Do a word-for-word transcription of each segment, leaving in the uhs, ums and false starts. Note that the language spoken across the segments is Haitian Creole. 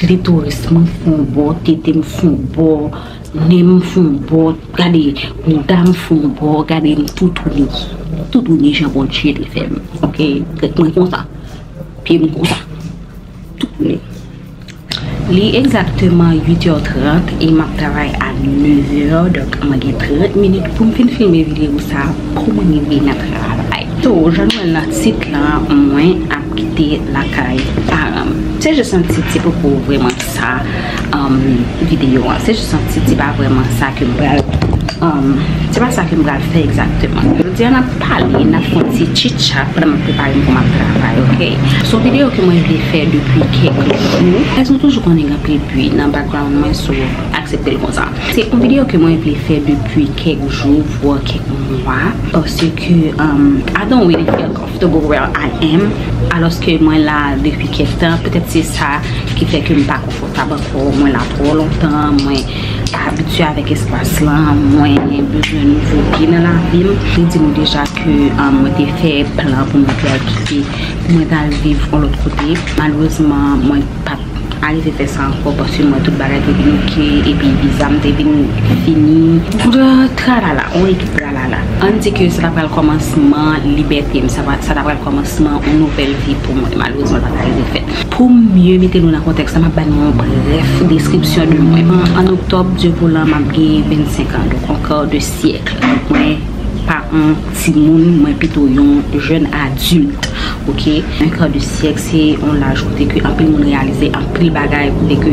Klitoris mwen fon bò, tete m fon bò, nen m fon bò, gade, mouda m fon bò, gade m toutouni. Toutouni jan Bondye te fè m. Oke? Tèt mwen konsa. Pye m konsa. Toutouni. Li egzakteman uit è trant e m ap travay a nèf è, donk mwen gen trant minit pou m fin filme videyo sa pou mwen rive nan travay. So, jan nou wè l nan tit la, mwen ap kite lakay paran m. Se jis yon ti, ti poko vrèman sa, um, videyo an. Se jis yon ti, ti pa vrèman sa ke m pral, um, se pa sa ke m pral fè egzakteman. Jodi a, n ap pale, n ap fè yon ti chitchat pandan m ap prepare m pou m ap travay, oke? Se yon videyo ke mwen vle fè depi kèk jou. Èske nou toujou konnen gen anpil bri nan background mwen, so aksepte l konsa. Se yon videyo ke mwen vle fè depi kèk jou, vwa kèk mwa, paske, um, I don't really feel comfortable where I am. Alòske mwen la depi kèk tan, petèt se sa ki fè ke m pa konfòtab ankò. Mwen la twò lontan, mwen pa abitye avèk espas lan, mwen bezwen nouvote nan lavi m. Mwen di nou deja ke, um, mwen te fè plan pou mwen te al kite, pou mwen te al viv yon lòt kote. Malerezman, mwen pa t arive fè sa ankò paske mwen tout bagay te vin oke, epi viza m te vin fini. Tra-, tralala, on ekip tralala. Ann di ke sa ta pral kòmansman libète m, sa pa, sa ta pral kòmansman yon nouvèl vi pou mwen. Malerezman, sa pa t arive fèt. Pou m mye mete nou nan kontèks la, m ap ba nou yon brèf deskripsyon de mwen. An, an oktòb, Dye voulan, m ap gen vennsenk an, donk on quart de siècle. Donk, mwen pa yon timoun, mwen pito yon jèn adilt, oke? Un quart de siècle, se yon laj kote ke anpil moun reyalize anpil bagay, kote ke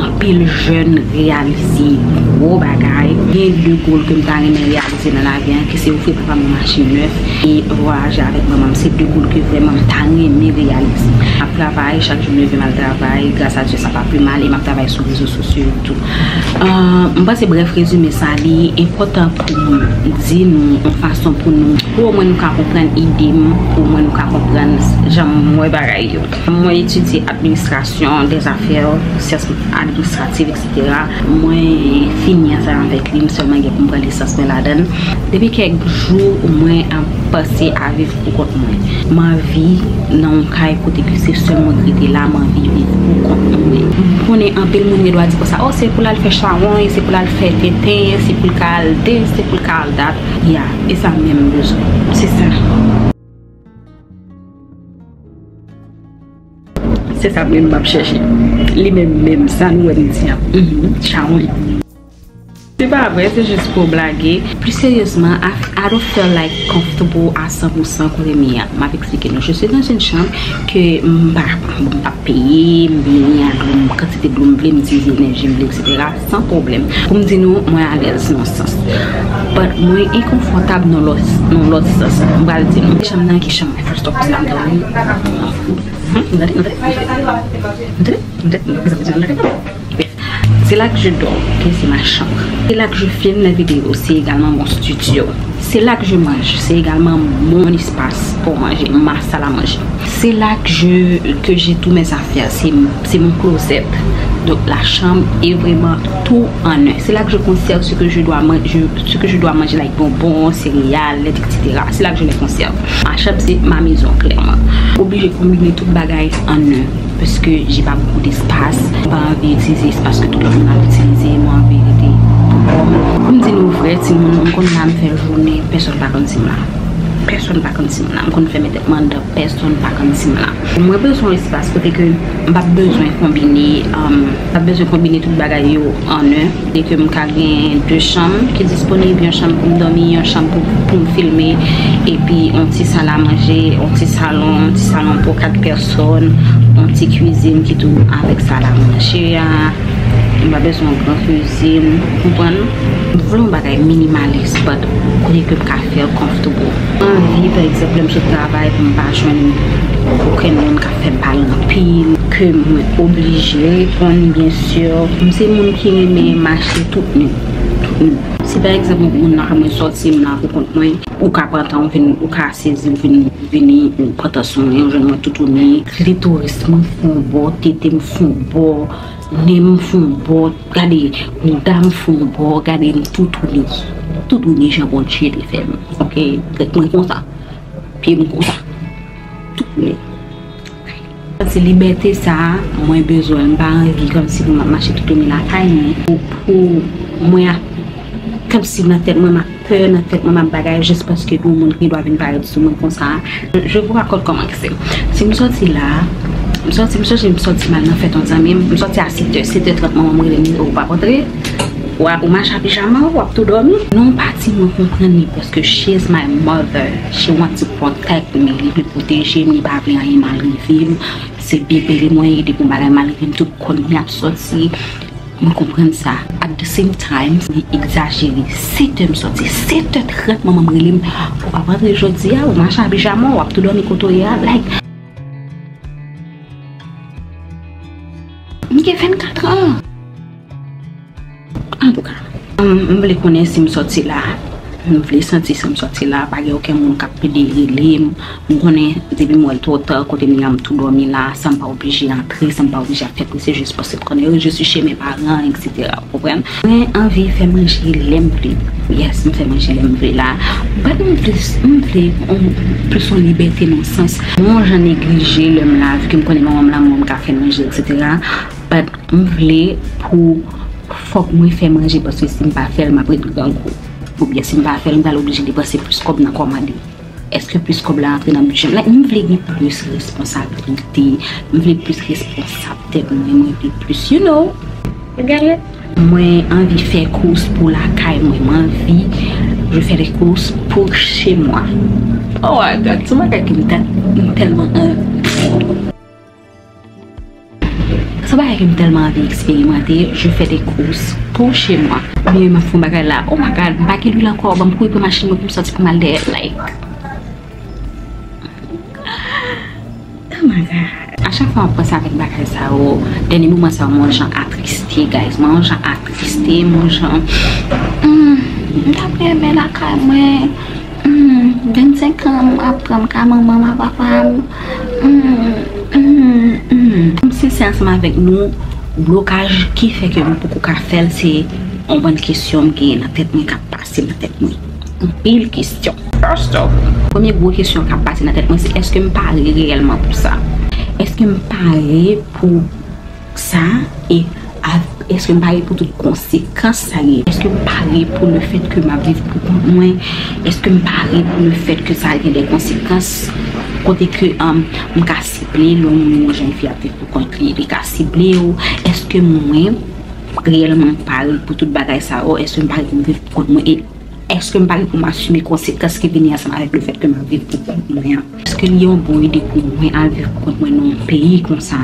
anpil jèn reyalize gwo bagay. Gen de goal ke m ta renmen reyalize nan lavi an, ke se ofri papa m yon machin nèf e vwayaje avèk manman m. Se de goal ke vrèman m ta renmen reyalize. M ap travay, chak jou m leve m al travay, gras a Dye sa pa pi mal, e m ap travay sou rezo sosyo yo tou. Ah, m panse brèf rezime sa, li enpòtan pou m di nou yon fason pou nou, pou omwen nou ka konprann ide m, pou omwen nou ka konprann jan m wè bagay yo. Mwen etidye administrasyon dèzafè, syans administratif, etsetera. Mwen fini ansanm avèk li, m sèlman gen pou m pran lisans mwen ladan l. Depi kèk jou, mwen ap panse a viv pou kont mwen. M anvi nan yon kay kote ke se sèl mwen ki rete la, m anvi viv pou kont mwen. M konnen anpil moun gen dwa di konsa, "Oh, se pou l al fè chawony, se pou l al fè tenten, se pou l ka al this, se pou l ka al that." Ya, e sa menm m bezwen. Se sa. Se sa menm m ap chèche. Li menm, menm sa nou wè m di an. Mhm, chawony. Se pa vre, se jis pou blage. Pli seryezman, I, I don't feel like comfortable à cent pour cent kote m ye a. M ap eksplike nou. Je suis dans une chambre ke m pa, m p ap peye, m vini a dlo m, kantite dlo m vle, m itilize enèji m vle, etsetera, san pwoblèm. Pou m di nou, mwen alèz nan sans. But mwen enkonfòtab nan lòt, nan lòt sans. M pral di nou. Chanm nan ki chanm mwen, first of all, m dòmi. Hmm, gade, gade, gade. Gade, gade, gade. C'est là que je dors, ok, c'est ma chambre. C'est là que je filme la vidéo, c'est également mon studio. C'est là que je mange, c'est également mon espace pour manger, ma salle à manger. C'est là que je, que j'ai tous mes affaires, c'est, c'est mon closet. Donc la chambre est vraiment tout en un. C'est là que je conserve ce que je dois man-, je, ce que je dois manger, like bonbons, céréales, lait, etsetera. C'est là que je les conserve. Ma chambre, c'est ma maison, clairement. Obligé combiner tout bagay en un. Paske j'ai pas beaucoup d'espace. Mwen pa anvi itilize espas ke tout lòt moun ap itilize, mwen anvi rete pou kò m. Pou m di nou vrè, timoun, m konn la m fè jounen, pèsonn pa konn si m la. Pèsonn pa konn si m la. M konn fèmen tèt mwen anndan, pèsonn pa konn si m la. Mwen bezwen yon espas kote ke m p ap bezwen konbine, um, m p ap bezwen konbine tout bagay yo en un. E ke m ka gen de chanm ki disponib, yon chanm pou m dòmi, yon chanm pou, pou m filme, epi yon ti sal a manje, yon ti salon, yon ti salon pou kat pèsòn, yon ti kwizin ki tou avèk sal a manje a. M pa bezwen yon gran kwizin, konprann? M vle yon bagay minimalis, but kote ke m ka feel comfortable. Anvi, pa egzanp, lè m sot travay, pou m pa jwenn okenn moun k ap fè m pale anpil, ke mwen oblije reponn, byen si. M se moun ki renmen mache tout nu, tout nu. Si pa egzanp, yon moun nan ka mwen sòti, m nan pou kont mwen, ou ka pran tan, ou vin, ou ka sezi, ou vin, vini, ou pran tan sou mwen, ou jwenn mwen toutouni. Klitoris mwen fon bò, tete m fon bò, nen m fon bò, gade, mouda m fon bò, gade m toutouni. Toutouni jan Bondye te fè m. Oke? Tèt mwen konsa. Pye m konsa. Toutouni. Se libète sa a, mwen bezwen l. M pa anvi kòmsi pou m ap mache toutouni lakay mwen. Pou, pou mwen, a, kòmsi nan tèt mwen, m ap pè, nan tèt mwen, m ap bagay, jis paske yon moun gen dwa vin parèt sou mwen konsa. Je vous raconte comment que c'est. Si m sòti la, m sòti, m sonje m sòti m al nan fèt yon zanmi m, m sòti a sèt è, sèt è trant manman m rele m, ou pa rantre. Wa, ou mache a pijama w, w ap tou dòmi. Non, pati mwen konprann li, paske she is my mother. She want to protect me. Li vle pwoteje m, li pa vle anyen mal rive m. Se bebe li mwen ye, depi yon bagay mal rive m, tout kòn li ap sòti. Mwen konprann sa. At the same time, li egzajere. Sèt è m sòti, sèt è trant manman m rele m, ou pa rantre jodi a, ou mache a pijama w, w ap tou dòmi kote w ye a. Like, m gen vennkat an. Antouka, m, m vle konnen si m sòti la. M vle santi si m sòti la, pa gen okenn moun k ap pede rele m. M konnen depi m wè l twò ta, kote m ye a, m tou dòmi la, san m pa oblije antre, san m pa oblije ap fè prese, jis pase m konnen, je suis chez mes parents, et cetera. Ou konprann? Mwen anvi fè manje lè m vle. Yes, m fè manje lè m vle la. But m vle, m vle, um, plis yon libète nan sans. Mwen yon jan neglije lè m la, vi ke m konnen manman m la, mwen m ka fè manje, et cetera. But m vle pou fòk mwen fè manje, paske si m pa fè l, m ap ret grangou. Oubyen si m pa fè l, m pral oblije depanse plis kòb nan kòmande. Èske plis kòb la antre nan bidjè m? Like, m vle gen plis responsabilite, m vle plis responsab tèt mwen, mwen vle plis, you know. You get it? Mwen anvi fè kous pou lakay mwen, mwen anvi, je fais des courses pour chez moi. Oh my God, se bagay ki m tèl-, m tèlman anvi. Se bagay ke m tèlman anvi eksperimante, je fais des courses pour chez moi. Ebyen, m ap fè yon bagay la. Oh my God, m pa gen lwil ankò, ban m kouri pran machin mwen pou m sòti pou m al dèyè, like. Oh my God. A chak fwa m ap panse avèk bagay sa yo, dènye moman sa yo, mwen yon jan atriste, guys. Mwen yon jan atriste, mwen yon jan, hmm, m t ap renmen lakay mwen. Hmm, vennsenk an, m ap pran m ka manman m ak papa m. Hmm, hmm, hmm. M sensè ansanm avèk nou, blokaj ki fè ke m poko ka fè l, se yon bann kesyon m genyen nan tèt mwen k ap pase nan tèt mwen. Anpil kesyon. First off, premye gwo kesyon k ap pase nan tèt mwen, se èske m pare reyèlman pou sa? Èske m pare pou sa, e a, èske m pare pou tout konsekans sa gen? Èske m pare pou le fèt ke m ap viv pou kont mwen? Èske m pare pou le fèt ke sa gen de konsekans? Kote ke, um, m ka sible lè yon moun, yon jèn fi ap viv pou kont li, li ka sible w. Èske mwen reyèlman pare pou tout bagay sa yo? Èske m pare pou m viv pou kont mwen? E èske m pare pou m asime konsekans ki vini ansanm avèk le fèt ke m ap viv pou kont mwen an? Èske li yon bon ide pou mwen al viv pou kont mwen nan yon peyi konsa?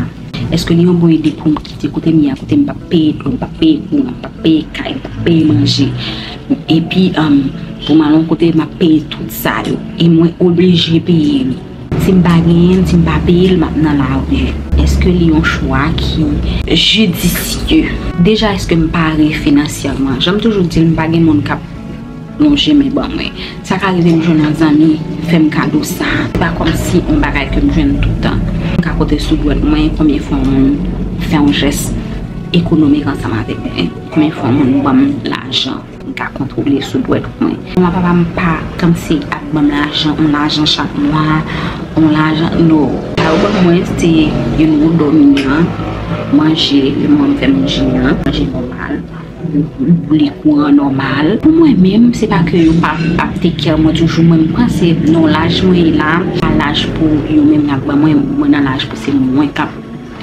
Èske li yon bon ide pou m kite kote m ye a, kote m p ap peye dlo, m p ap peye kouran, m p ap peye kay, m p ap peye manje? Epi, um, pou m al yon kote, m ap peye tout sa yo. E mwen oblije peye li. Si m pa genyen l, si m pa peye l, m ap nan lari. Èske li yon chwa ki jidisye? Deja, èske m pare finansyèman? Jan m toujou di l, m pa gen moun k ap lonje men ban mwen. Sa ka rive m jwenn yon zanmi, fè m kado sa. Se pa kòmsi yon bagay ke m jwenn toutan. M ka konte sou dwèt mwen konbyen fwa yon moun fè yon jès ekonomik ansanm avèk mwen. Konbyen fwa yon moun ban m lajan. M ka kontwole sou dwèt mwen. Manman papa m pa kòmsi ap ban m lajan, yon lajan chak mwa, yon lajan, no. Sa yo ban mwen, se yon wout dòmi an, manje, lè manman m fè manje an, manje nòmal, boule kouran nòmal. Pou mwen menm, se pa ke yo pa ap take care mwen toujou, mwen m panse nan laj mwen ye la, pa laj pou yo menm y ap ban mwen, mwen nan laj pou se mwen k ap,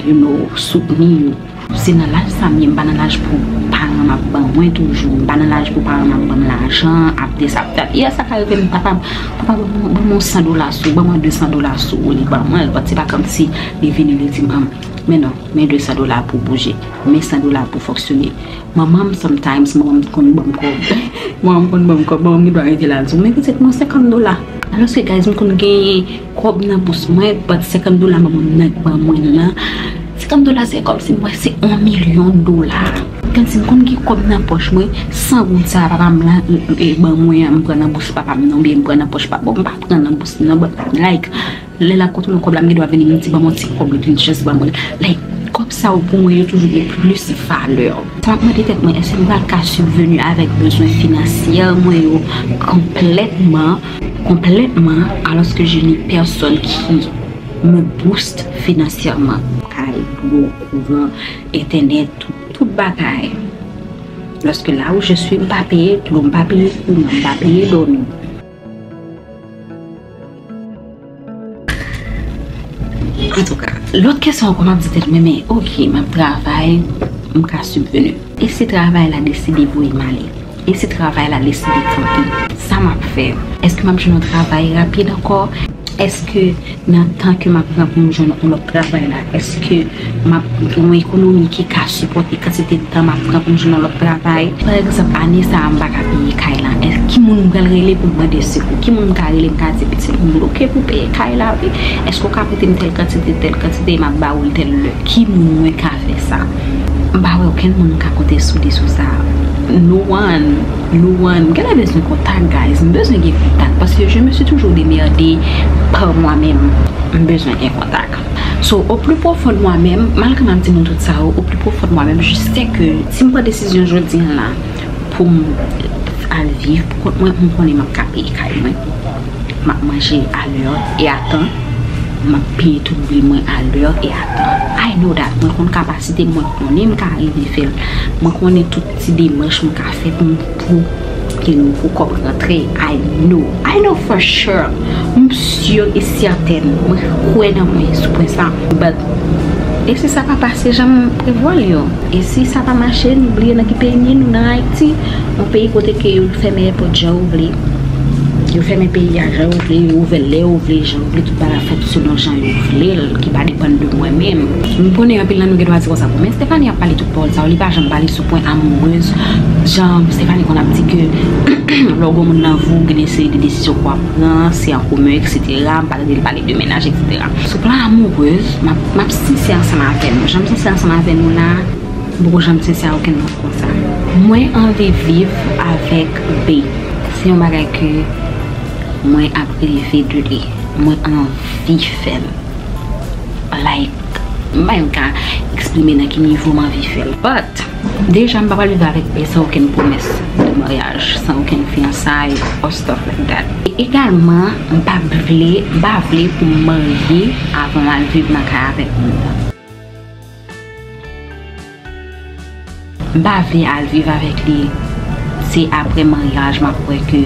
you know, soutni yo. Se nan laj sa m ye, m pa nan laj pou paran m ap ban mwen toujou. M pa nan laj pou paran m ap ban m lajan, ap de sa, ap dat. Yè sa ka rive m, papa m, papa ban mwen, ban mwen san dola sou, ban mwen de san dola sou, li ban mwen l, but se pa kòmsi li vini, li di m, men non, men de san dola pou bouje, men san dola pou fonksyone. Manman m, sometimes, manman m konn ban m kòb. Manman m konn ban m kòb, manman m gen dwa rete la, l di w, men pitit mwen, senkant dola. Alòske, guys, m konn genyen kòb nan bous mwen, but senkant dola manman m nan ban mwen nan. Senkant dola, se kòmsi m wè se yon milyon dola. Kòmsi m konn gen kòb nan pòch mwen, san goud sa papa m la, e, ban mwen an, m pran nan bous papa m nan, oubyen m pran nan pòch papa m, m pa pran nan bous li non, but, like, lè l ap kontwole kòb la, m gen dwa vini, m di, ban mwen ti kòb li, li just ban mwen. Like, kòb sa yo pou mwen, yo toujou gen plis valè. Sa m ap mande tèt mwen, èske m pral ka sibveni avèk bezwen finansyè mwen yo konplètman, konplètman, alòske je n'ai personne qui Me boost finansyèman. Kay, dlo, kouran, entènèt, tout, tout bagay. Lòske la où je suis, m pa peye dlo, m pa peye kouran, m pa peye dòmi. Antouka, lòt kesyon ankò, m ap di tèt mwen, men ok, m ap travay, m ka sibveni. E si travay la deside voye m ale? E si travay la deside kanpe? Sa m ap fè? Èske m ap jwenn yon travay rapid ankò? Èske nan tan ke m ap pran pou m jwenn yon lòt travay la, èske m ap gen yon ekonomi ki ka sipòte kantite tan m ap pran pou m jwenn yon lòt travay? Pa egzanp, ane sa a, m pa ka peye kay la. Èske ki moun m pral rele pou m mande sekou? Ki moun m ka rele, m ka di, "Pitit, m bloke pou peye kay la, wi. Èske w ka prete m tèl kantite, tèl kantite, m ap ba ou l tèl lè"? Ki moun mwen ka fè sa? M pa wè okenn moun m ka konte sou li sou sa. No one, no one. M genlè bezwen kontak, guys. M bezwen gen kontak, paske je me suis toujours démerdée par moi-même. M bezwen gen kontak. So, au plus profond de moi-même, malgre m ap di nou tout sa yo, au plus profond de moi-même, je sais que si m pran desizyon jodi a la pou m al viv pou kont mwen, m konnen m ap ka peye kay mwen. M ap manje a lè e a tan. M ap peye tout bil mwen a lè e a tan. I know that. Mwen konn kapasite m, mwen konnen m ka rive fè l. Mwen konnen tout ti demach mwen ka fè pou m, pou ke nou, pou kòb rantre. I know. I know for sure. M si e sètèn. Mwen kwè nan mwen sou pwen sa. But, e si sa pa pase jan m prevwa l yo? E si sa pa mache, nou bliye nan ki peyi n ye, nou nan Ayiti, yon peyi kote ke yo fèmen èpòt jan yo vle. Yo fèmen peyi a jan yo vle, yo ouvè l lè yo vle, jan yo vle, tout bagay fèt selon jan yo vle l, ki pa depann de mwen menm. M konnen anpil nan nou gen dwa di konsa, "Bon, men Stephanie ap pale tout pawòl sa yo, li pa janm pale sou pwen amourèz." Jan Stephanie konn ap di ke lè w gen moun nan vi w, gen de seri de desizyon ke w ap pran, se an komen, et cetera. M pa tande l pale de mennaj, et cetera. Sou plan amourèz, m ap, m ap sensè ansanm avè nou. Jan m sensè ansanm avè nou la, m poko janm sensè a okenn moun konsa. Mwen anvi viv avèk B. Se yon bagay ke mwen ap reve de li. Mwen anvi fè l. Like, m pa menm ka eksprime nan ki nivo m anvi fè l. But, deja m pa pral viv avèk B san okenn pwomès de maryaj, san okenn fiyansay, or stuff like that. E egalman, m pa vle, m pa vle pou m marye avan m al viv nan kay avèk moun nan. M pa vle al viv avèk li. Se apre maryaj m ap wè ke,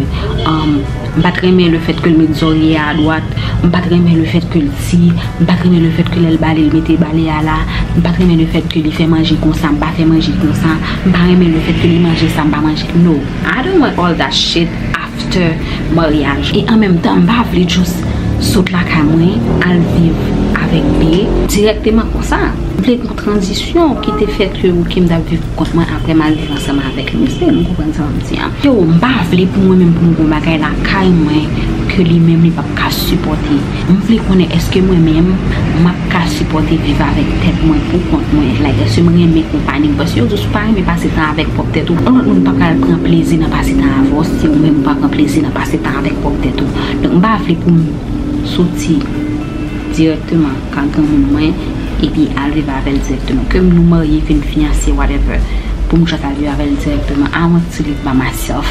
um, m pa t renmen le fait que l met zòrye a dwat, m pa t renmen le fait que l ti, m pa t renmen le fait que lè l bale, l mete bale a la, m pa t renmen le fait que li fè manje konsa, m pa fè manje konsa, m pa renmen le fait que li manje sa, m pa manje. No, I don't want all that shit after maryaj. E an menm tan, m pa vle just sot lakay mwen, al viv avèk B dirèkteman konsa. M vle yon tranzisyon ki te fè ke, ok, m t ap viv pou kont mwen, apre m al viv ansanm avèk li. Mesye, nou konprann sa m ap di a? Yo, m pa vle pou mwen menm pou m gen yon bagay lakay mwen ke li menm li p ap ka sipòte. M vle konnen èske mwen menm, m ap ka sipòte viv avèk tèt mwen pou kont mwen. Like, èske m renmen konpani m? Paske yo di, si w pa renmen pase tan avèk pwòp tèt ou, yon lòt moun pa pral pran plezi nan pase tan avè w si ou menm ou pa pran plezi nan pase tan avèk pwòp tèt ou. Donk, m pa vle pou m soti dirèkteman ka granmoun mwen, epi al viv avè l dirèkteman. Ke nou marye, ke n fiyanse, whatever. Pou m just al viv avè l dirèkteman. I want to live by myself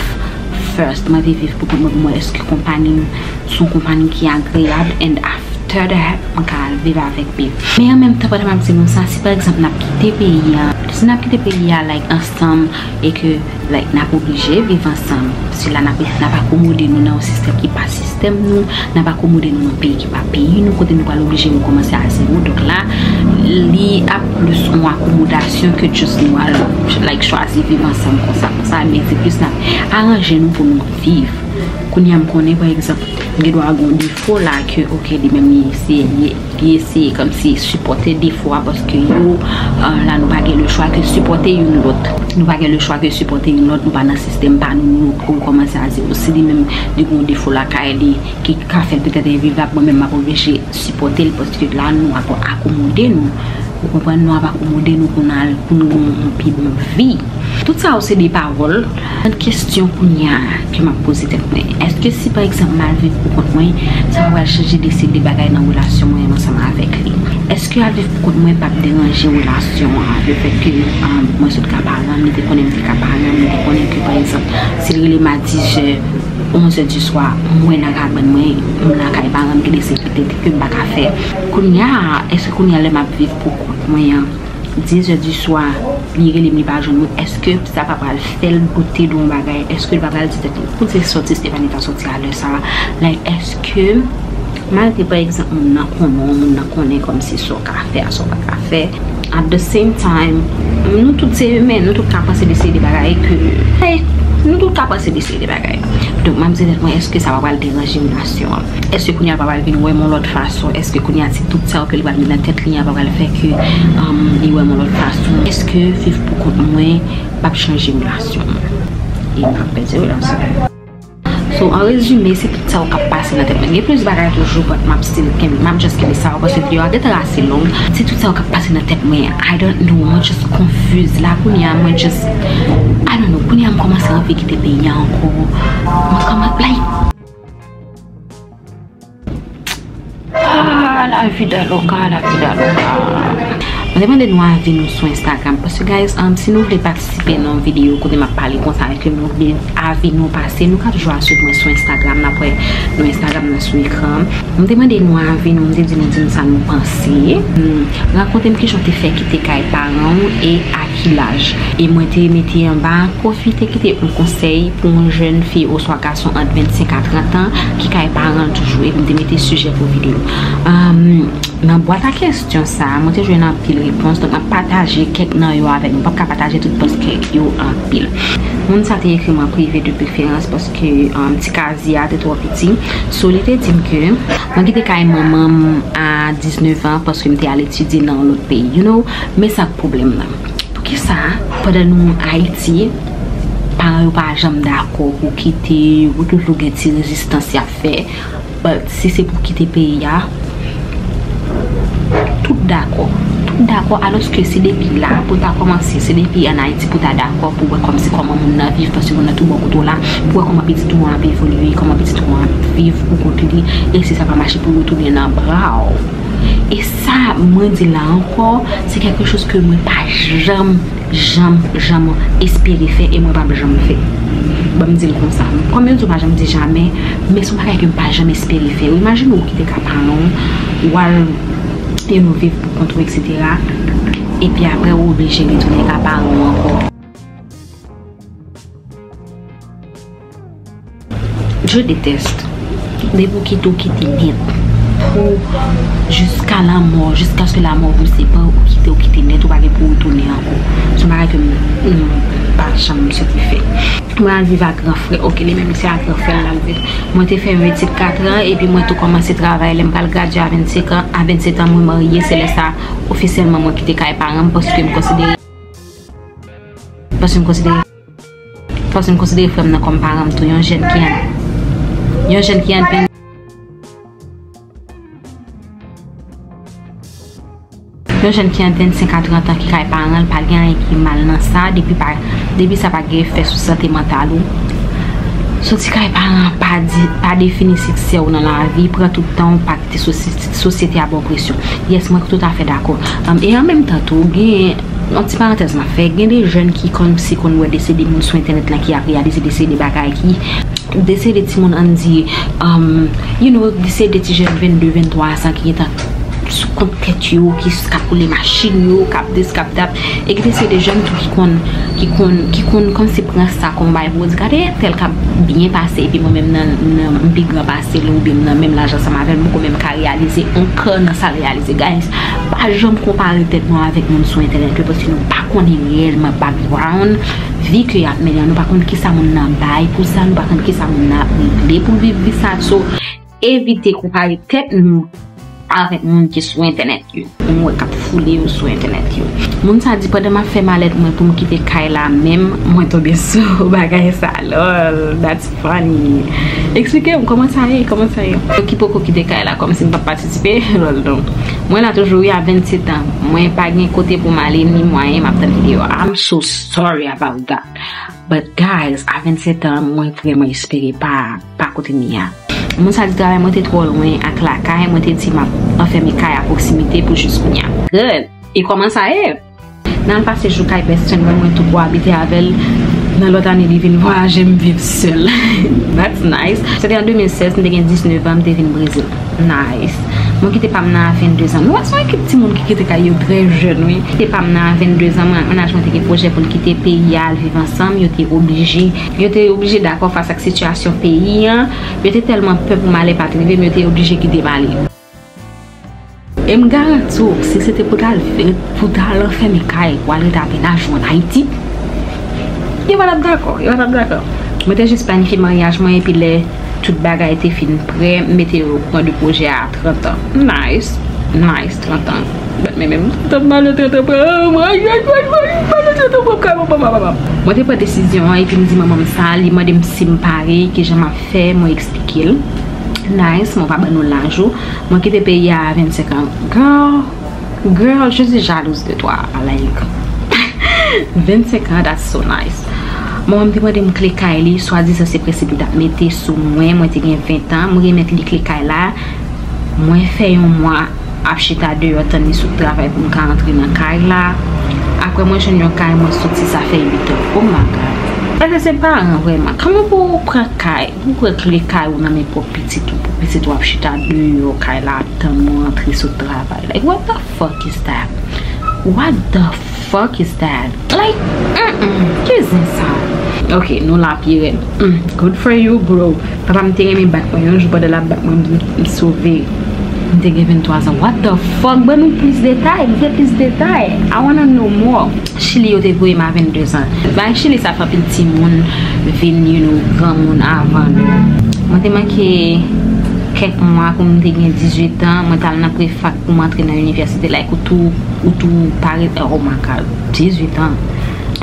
first. Mwen vle viv pou kont mwen, pou mwen, èske konpani m se yon konpani ki agreyab, and after that, mwen ka al viv avèk B. Men an menm tan, pandan m ap di nou sa, si pa egzanp n ap kite peyi a, si n ap kite peyi a, like, ansanm, e ke, like, n ap oblije viv ansanm, sila n ap, n ap akomode nou nan yon sistèm ki pa sistèm nou, n ap akomode nou nan peyi ki pa peyi nou, kote nou pral oblije rekòmanse a zewo. Donk la, li ap plis yon akomodasyon ke just nou al, like, chwazi viv ansanm konsa, konsa, men se plis n ap aranje nou pou nou viv. Kounye a, m konnen, pa egzanp, gen dwa gen yon defo la ke, ok, li menm li eseye, li, li eseye kòmsi sipòte defo a paske yo, ah, la nou pa gen le chwa ke sipòte youn lòt. Nou pa gen le chwa ke sipòte youn lòt, nou pa nan sistèm pa nou, nou rekòmanse a zewo. Si li menm, li gen yon defo lakay li ki ka fè l petèt envivab, mwen menm m ap oblije sipòte l paske la nou ap akomode nou. Ou konprann, nou ap akomode nou pou n al, pou n gen yon pi bon vi. Tout sa yo se de pawòl. Yon kesyon kounye a ke m ap poze tèt mwen, èske si pa egzanp m al viv pou kont mwen, sa pa pral chanje de seri de bagay nan relasyon mwen ansanm avèk li? Èske al viv pou kont mwen p ap deranje relasyon an, le fait que, um, mwen sot ka paran m, li te konnen m te ka paran m, li te konnen ke pa egzanp, si l rele m a dizè, Onzè di swa, mwen nan kabann mwen, m lakay paran m ki desekirite ke m pa ka fè. Kounye a, èske kounye a lè m ap viv pou kont mwen an, dizè di swa, li rele m, li pa jwenn mwen, èske sa pa pral fè l doute de yon bagay? Èske l pa pral di tèt li, "Poukisa Stephanie ta sòti a lè sa a?" Like, èske, malgre pa egzanp, moun nan konnen w, moun nan konnen kòmsi sa w ka fè a, sa w pa ka fè, at the same time, nou tout se imen, nou tout ka panse de seri de bagay ke, hey, nou tout ka panse de seri de bagay. Donk, m ap di tèt mwen, èske sa pa pral deranje relasyon an? Èske kounye a l pa pral vin wè m yon lòt fason? Èske kounye a ti dout sa yo ke li pral gen nan tèt li an pa pral fè ke, um, li wè m yon lòt fason? Èske viv pou kont mwen p ap chanje relasyon an? E m ap pèdi relasyon an. So, an rezime, se tout sa yo k ap pase nan tèt mwen. Gen plis bagay toujou, but m ap still kenbe, m ap just kenbe sa yo, paske videyo a gentan ase long. Se tout sa yo k ap pase nan tèt mwen. I don't know, mwen just confused. La, kounye a, mwen just, I don't know, kounye a, m kòmanse anvi kite peyi a ankò. Mwen kòman, like, Ah, la vida loca, la vida loca. Mwen te mande nou avi nou sou Instagram. Paske, guys, um, si nou vle patisipe nan yon videyo kote m ap pale konsa avèk yo, nou vle avi nou pase, nou ka toujou al swiv mwen sou Instagram, n ap wè nou Instagram nan sou ekran. Mwen te mande nou avi nou, mwen te di nou, di m sa nou panse. Hmm, rakonte m kijan w te fè kite kay paran w e a ki laj. E mwen te mete anba, pwofite kite yon konsèy pou yon jèn fi oswa gason ant vennsenk a trant an ki kay paran l toujou, epi m te mete sijè pou videyo. Um, nan bwat a kesyon sa a, mwen te jwenn anpil repons, donk m ap pataje kèk nan yo avèk nou. M p ap ka pataje tout paske yo anpil. Moun sa te ekri m an prive de preferans paske, um, ti kazye a te twò piti. So, li te di m ke mwen kite kay manman m a diznèf an paske m te al etidye nan yon lòt peyi, you know, men sa k pwoblèm nan. Poukisa, pandan nou Ayiti, paran yo pa janm dakò pou kite, yo toujou gen ti rezistans y ap fè? But si se pou kite peyi a, tout dakò. Tout dakò, alòske se depi la pou ta kòmanse, se depi ann Ayiti pou ta dakò, pou wè kòmsi kòman moun nan viv, paske moun nan tou bò kote w la, pou wè kòman pitit ou an ap evolye, kòman pitit ou an ap viv pou kont li, e si sa pa mache pou retounen nan bra w. E sa mwen di la ankò, se kèlke choz ke mwen pa janm, janm, janm espere fè e mwen p ap janm fè. Ban m di l konsa. Kòm yo di w pa janm di jamè, men se yon bagay ke m pa janm espere fè. Ou imajine w kite kay paran w, w al, you know, viv pou kont ou, etsetera. Epi apre, ou oblije retounen kay paran w ankò. Je déteste. Depi w kite, w kite nèt. Pou jiska lanmò, jiskaske lamò vous sépare, ou kite, w kite nèt, ou pa gen pou w retounen ankò. Se yon bagay ke m, m pa janm soti fè. Mwen al viv ak gran frè, ok, li menm se ak gran frè l l al viv. Mwen te fè yon etid kat an, epi mwen tou kòmanse travay lè m pral gradye a vennsenk an. A vennsentan, mwen marye, se lè sa, ofisyèlman, mwen kite kay paran m, paske m konsidere Paske m konsidere, paske m konsidere frè m nan kòm paran m tou, yon jèn ki an, yon jèn ki an, yon jèn ki an vennsenk a trant an ki kay paran l, pa gen anyen ki mal nan sa, depi pa, depi sa pa gen efè sou sante mantal ou. Soti kay paran pa di, pa defini siksè w nan lavi, pran tout tan w, pa kite sosyete, sosyete a ba w presyon. Yes, mwen toutafè dakò. Um, e an menm tan tou, gen yon ti parantèz m ap fè, gen de jèn ki kòmsi konn wè de seri de moun sou entènèt la ki ap reyalize de seri de bagay ki, de seri de timoun ann di, um, you know, de seri de ti jèn vennde, venntwa an ki gentan sou kont tèt yo, ki, k ap woule machin yo, k ap dis, k ap dat, e gen de seri de jèn tou ki konn, ki konn, ki konn kòmsi pran sa kòm bagay pou yo di, "Gade entèl k ap byen pase, epi mwen menm nan, nan, m pi gran pase l, oubyen m nan menm laj ansanm avè l, m poko menm ka reyalize yon kan nan sa l reyalize." Guys, pa janm konpare tèt nou avèk moun sou entènèt yo, paske nou pa konnen reyèlman background vi ke y ap mennen an. Nou pa konn kisa moun nan bay pou sa, nou pa konn kisa moun nan ap regle pou viv vi sa. So, evite konpare tèt nou avèk moun ki sou entènèt yo. Moun wè k ap foule yo sou entènèt yo. Moun sa di, "Pandan m ap fè malèt mwen pou m kite kay la menm, mwen tonbe sou bagay sa." Lol, that's funny. Eksplike m kòman sa ye, kòman sa ye. Yo ki poko kite kay la, kòmsi m p ap patisipe. Lol, non. Mwen la toujou, wi, a vennsentan. Mwen pa gen kote pou m ale, ni mwayen, m ap tann videyo a. I'm so sorry about that. But guys, a vennsentan, mwen vrèman espere pa, pa kote m ye a. Moun sa di travay mwen te twò lwen ak lakay, mwen te di m ap anfème kay a pwoksimite pou jis kounye a. Good! E kòman sa ye? Nan al pase jou kay best friend mwen, mwen tou pou abite avè l. Nan lòt ane, li vin vwayaje, m viv sèl. That's nice. Se te an de mil sèz, m te gen diznèf an, m te vin Brezil. Nice. Mwen kite pa m nan a venndezan. Nou wè se yon ekip timoun ki kite kay yo trè jèn, wi. Kite pa m nan a venndezan, mwen ak mennaj mwen te gen pwojè pou n kite peyi a, al viv ansanm. Yo te oblije, yo te oblije dakò fas ak sitiyasyon peyi an. Yo te tèlman pè pou malè pa t rive m, yo te oblije kite m ale. E m garanti w, si se te pou t al, pou t al anfèmen kay, pou al rete ak mennaj ou ann Ayiti, yo pa t ap dakò, yo pa t ap dakò. Mwen te jis planifye maryaj mwen, epi lè tout bagay te fin prè, m mete yo o kouran de pwojè a trant an. Nice, nice, trant an. But men menm, trant an, m ale trant an, pran, ay, ay, ay, ay, m ale trant an, pran kay, papa, papa. Mwen te pran desizyon an, epi m di manman m sa, li mande m si m pare, kijan m ap fè, mwen eksplike l. Nice, mwen pa ban nou laj ou. Mwen kite peyi a a vennsenk an. Girl, girl, je suis jalouse de toi. Like, vennsenk an, that's so nice. Manman m te mande m kle kay li, swadizan se prensip li t ap mete sou mwen, mwen te gen ven an, mwen remèt li kle kay la. Mwen fè yon mwa ap chita deyò tann li sot travay pou m ka antre nan kay la. Apre mwen jwenn yon kay, mwen soti, sa fè uit an. Oh my God. Èske se paran vrèman? Kòman pou w pran kay, pou w pran kle kay ou nan men pwòp pitit ou, pou pitit ou ap chita deyò kay la ap tann ou antre sot travay? Like, what the fuck is that? What the fuck is that? Like, mm-mm, ki zen sa? Ok, nou la pye rèd. Mm, good for you, bro. Papa m te renmen bat mwen yon jou pandan l ap bat mwen, m, m sove. M te gen venntwa zan. What the fuck? Ban nou plis detay, m vle plis detay. I wanna know more. Chili, yo te voye m a venndezan. Bay Chili sa fè anpil timoun vin, you know, granmoun avan nou. Mwen te manke kèk mwa pou m te gen dizuit an, mwen t al nan prefak pou m antre nan inivèsite, like, ou tou, ou tou pare, oh my God, dizuit an.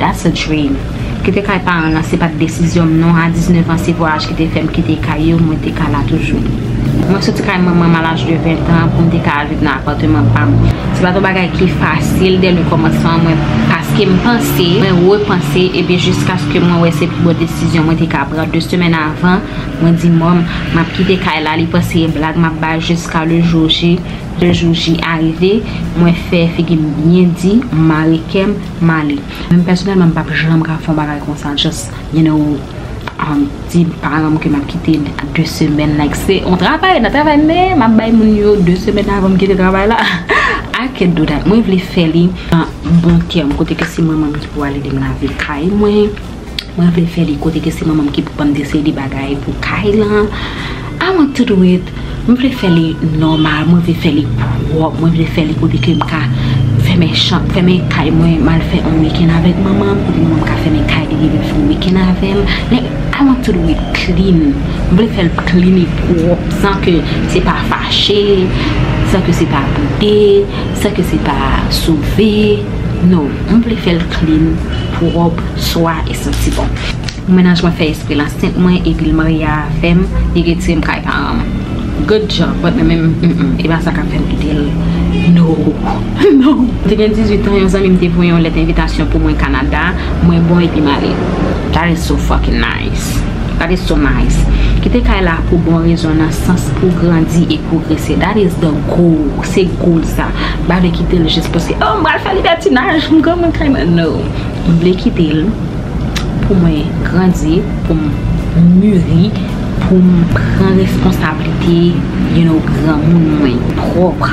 That's a dream. Kite kay paran an, se pa t desizyon m non. A diznèf an, se vwayaj ki te fè m kite kay yo, mwen te ka la toujou. Mwen soti kay manman m a laj de ven an pou m te ka al viv nan apatman pa m. Se pa t yon bagay ki fasil dè le kòmansman, mwen, paske m panse, mwen repanse, epi jiskaske mwen wè se pi bon desizyon mwen te ka pran. De semèn avan, mwen di mòm, m ap kite kay la, li panse e blag m ap bay jiska le jou J. Le jou J arive, mwen fè figi m byen di, m mare kè m, m ale. Men pèsonèlman, m p ap janm ka fè yon bagay konsa, just, you know, um, di paran m ke m ap kite de semèn, like, se yon travay, nan travay, men m ap bay moun yo de semèn avan m kite travay la. I can't do that. Mwen vle fè li nan bon tèm, kote ke se manman m ki pou al ede m lave kay mwen. Mwen vle fè li kote ke se manman m ki pou ban m de seri de bagay pou kay lan. I want to do it. Mwen vle fè li nòmal, mwen vle fè li pwòp, mwen vle fè li kote ke m ka fèmen chan, fèmen kay mwen, m al fè yon wikenn avèk manman m, kote manman m ka fèmen kay li, li vin fè yon wikenn avè m. Like, I want to do it clean. Mwen vle fè l clean e pwòp, san ke se pa fache, san ke se pa boude, san ke se pa sove. No, mwen vle fè l clean, pwòp, swa e santi bon. Mennaj mwen fè espre l ansent mwen, epi l marye avè m, li retire m kay paran m. Good job, but men menm, mm, mm, e pa sa k ap fè m kite l. No, no. Mwen te gen dizuit an, yon zanmi m te voye yon lèt envitasyon pou mwen Kanada, mwen bon epi m ale. That is so fucking nice. That is so nice. Kite kay la pou bon rezon, nan sans pou grandi e pwogrese. That is the goal. Se goal sa. M pa vle kite l jis paske, oh, m pral fè libètinaj, m granmoun kay mwen. No. M vle kite l pou mwen grandi, pou m miri, pou m pran responsablite, you know, granmoun mwen, pwòp.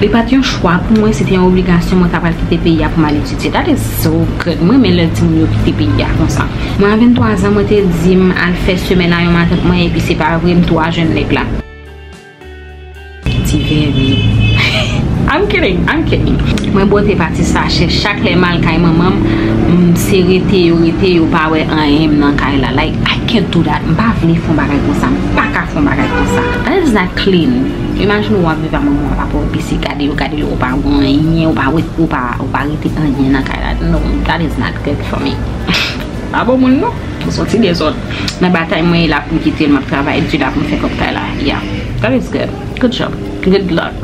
Li pa t yon chwa pou mwen, se te yon obligasyon, mwen ta pral kite peyi a pou m al etidye. That is so good. Mwen renmen lè timoun yo kite peyi a konsa. Mwen a venntwa zan, mwen te di m al fè semèn a yon matant mwen, epi se pa vre, m tou a jwenn nèg la. Ti vèmi. I'm kidding, I'm kidding. Mwen bwote pati sachè, chak lè m al kay manman m, m, se rete yo rete, yo pa wè anyen m nan kay la. Like, I can't do that. M pa vle fè yon bagay konsa. M pa ka fè yon bagay konsa. That is not clean. Imajine w ap viv a manman w ap ap wè pise, gade yo, gade yo, ou pa wè anyen, ou pa wè, ou pa, ou pa rete anyen nan kay la. No, that is not good for me. Pa bon moun non. Ou se yon ti dezòd. Nan batay mwen ye la pou m kite l, m ap travay di la pou m fè kòb kay la. Yeah. That is good. Good job. Good luck.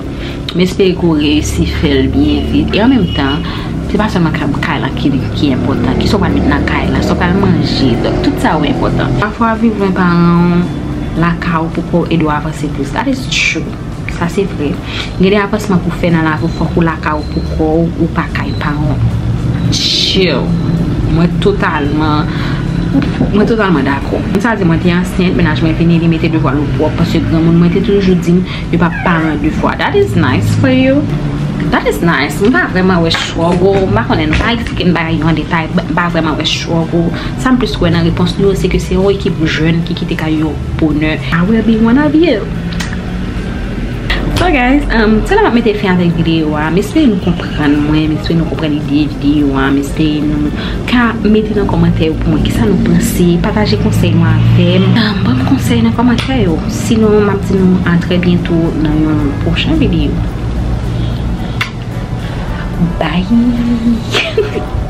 M espere ke w reyisi fè l byen vit. E an menm tan, se pa sèlman kay, kay la ki, ki enpòtan. Kisa w pral met nan kay la, sa w pral manje. Donk, tout sa yo enpòtan. Pafwa, viv lwen paran w, lakay ou poko ede w avanse plis. That is true. Sa se vre. Gen de avansman pou fè nan lavi w, fòk ou lakay ou pou kò w, ou pa kay paran w. Chill. Mwen totalman Mwen totalman dakò. Sa di mwen te ansent, mennaj mwen vini, li mete devwa nou pwòp, paske granmoun mwen te toujou di m yo pa paran de fwa. That is nice for you. That is nice. M pa vrèman wè struggle. M pa konnen, nou pa eksplike m bagay yo an detay. M pa vrèman wè struggle. Sa m plis wè nan repons nou yo, se ke se yon ekip jèn ki kite kay yo bonè. I will be one of you. So guys, um, se la m ap mete fen avèk videyo a. M espere nou konprann mwen, m espere nou konprann ide videyo a, m espere nou ka mete nan kòmantè yo pou mwen kisa nou panse, pataje konsèy nou avè m. Um, ban m konsèy nan kòmantè yo. Sinon, m ap di nou a trè byento nan yon pwochen videyo. Bye!